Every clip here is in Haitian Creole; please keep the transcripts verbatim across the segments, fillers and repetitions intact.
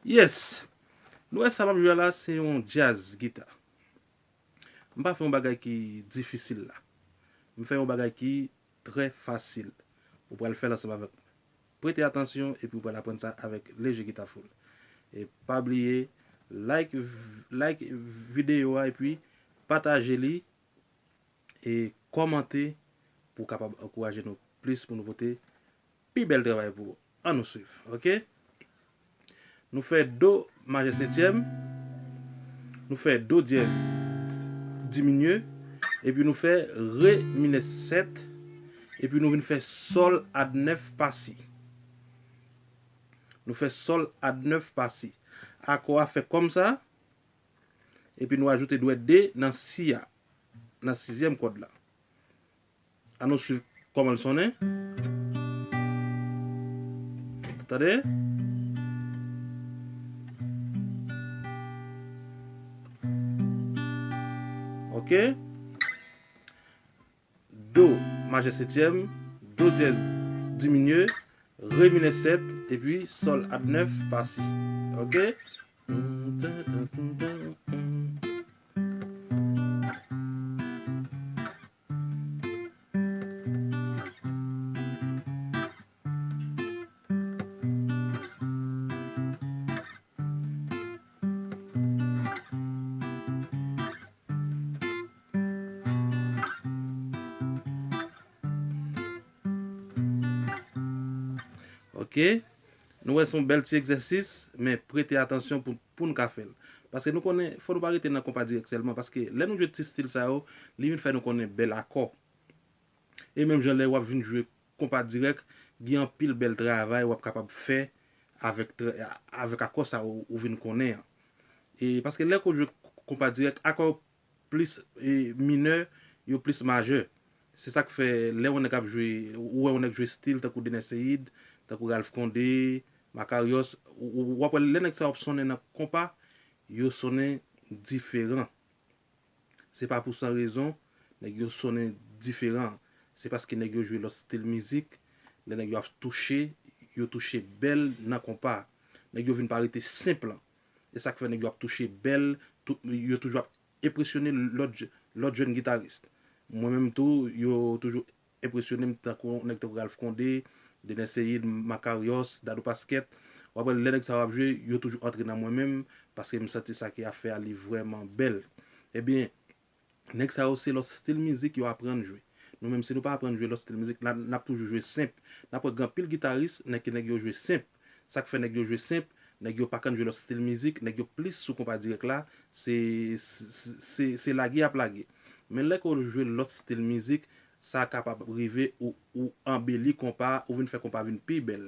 Yes. Nou wè sa m ap jwe a la, se yon djaz gita. M pa fè yon bagay ki difisil la. M fè yon bagay ki trè fasil. Ou pral fè l ansanm avèk mwen. Prete atansyon epi ou pral aprann sa avèk Leje Gita Full. E pa bliye, like, like videyo a epi pataje li e kòmante pou w kapab ankouraje nou plis pou nou pote pi bèl travay pou ou. Ann nou swiv, oke? Nou fè do majè setyèm, nou fè do dyèz diminye, epi nou fè re minè sèt, epi nou vin fè sòl ad nèf pa si. Nou fè sòl ad nèf pa si. Akò a fè kòm sa, epi nou ajoute dwèt de nan si a, nan sizyèm kòd la. Ann nou swiv kòman l sonnen. Tande? Oke. Do majè setyèm, do dyèz diminye, re minè sèt, epi sòl ad nèf pa si. Oke? Oke. Nou wè se yon bèl ti egzèsis, men prete atansyon pou, pou n ka fè l. Paske nou konnen, fò nou pa rete nan konpa dirèk sèlman, paske lè nou jwe ti stil sa yo, li vin fè nou konnen bèl akò. E menm jan lè w ap vin jwe konpa dirèk, gen anpil bèl travay w ap kapab fè avèk, tra- avèk akò sa ou, ou vin konnen an. E paske lè ke w jwe konpa dirèk, akò plis e, minè, yo plis majè. Se sa k fè lè yon nèg ap jwe, ou wè yon nèg jwe stil tankou Dener Ceïde, tankou Ralph Condé, Makarios, ou, ou, w ap wè lè nèg sa yo ap sonnen nan konpa, yo sonnen diferan. Se pa pou san rezon nèg yo sonnen diferan. Se paske nèg yo jwe lòt stil mizik, lè nèg yo ap touche, yo touche bèl nan konpa. Nèg yo vin pa rete senp lan. E sa k fè nèg yo ap touche bèl, tout, yo toujou ap enpresyone lòt, lòt jèn gitaris. Mwen menm tou, yo toujou enpresyone m tankou nèg tankou Ralph Condé, Dener Ceïde, Makarios, Dadou Pasquet. W ap wè lè nèg sa yo ap jwe, yo toujou antre nan mwen menm, paske m santi sa ke y ap fè a li vrèman bèl. Ebyen, nèg sa yo se lòt stil mizik yo aprann jwe. Nou menm si nou pa aprann jwe lòt stil mizik, n a- n ap toujou jwe senp. N ap wè gen anpil gitaris, nèg ke nèg yo jwe senp. Sa k fè nèg yo jwe senp, nèg yo pa konn jwe lòt stil mizik, nèg yo plis sou konpa dirèk la, se, se, se, se lage y ap lage. Men lè ke w jwe lòt stil mizik, sa kapab rive ou, ou anbeli konpa, ou vin fè konpa vin pi bèl.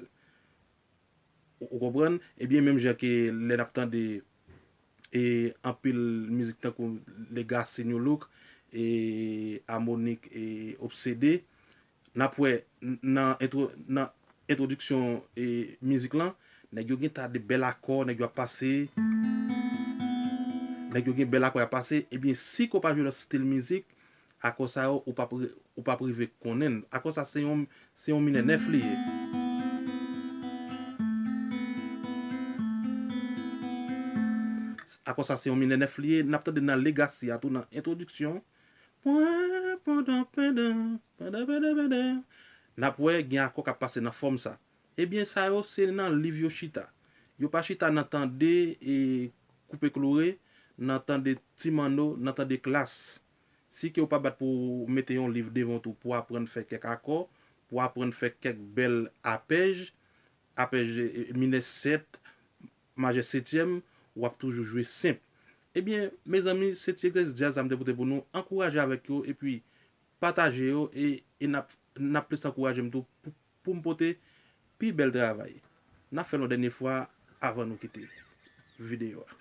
Ou, ou konprann? Ebyen, menm jan ke lè n ap tande e anpil mizik tankou Legacy, New Look, e Harmonik, e Obsede, n ap wè n- nan entwo- nan entwodiksyon e mizik lan, nèg yo gen ta de bèl akò, nèg yo ap pase, nèg yo gen bèl akò y ap pase, ebyen, si ke w pa jwe lòt stil mizik, akò sa yo, ou p ap ri- ou p ap rive konnen l. Akò sa se yon, se yon minè nèf li ye. Akò sa se yon minè nèf li ye. N ap tande nan Legacy a tou nan entwodiksyon. Pwen, pandan, pendan, pandan, pendan, pendan. N ap wè gen akò k ap pase nan fòm sa. Ebyen, sa yo se nan liv yo chita. Yo pa chita nan tande e koupe klore, nan tande ti manno, nan tande klas. Si ke w pa bat pou w mete yon liv devan w tou pou w aprann fè kèk akò, pou w aprann fè kèk bèl apèj, apèj e, e, minè sèt, majè setyèm, w ap toujou jwe senp. Ebyen, mezanmi, se ti egzèsis djaz sa m te pote pou nou. Ankouraje avèk yo, epi pataje yo, e, e n ap, n ap plis ankouraje m tou pou, pou m pote pi bèl travay. N ap fè l yon dènye fwa avan nou kite videyo a.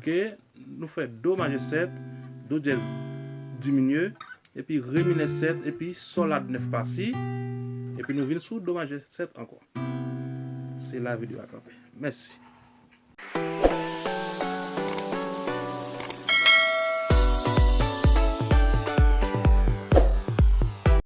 Ok, nou fè do majè sèt, do dyèz diminye, epi re minè sèt, epi sòl a nèf pa si, epi nou vin sou do majè sèt ankò. Se la videyo a kanpe. Mèsi.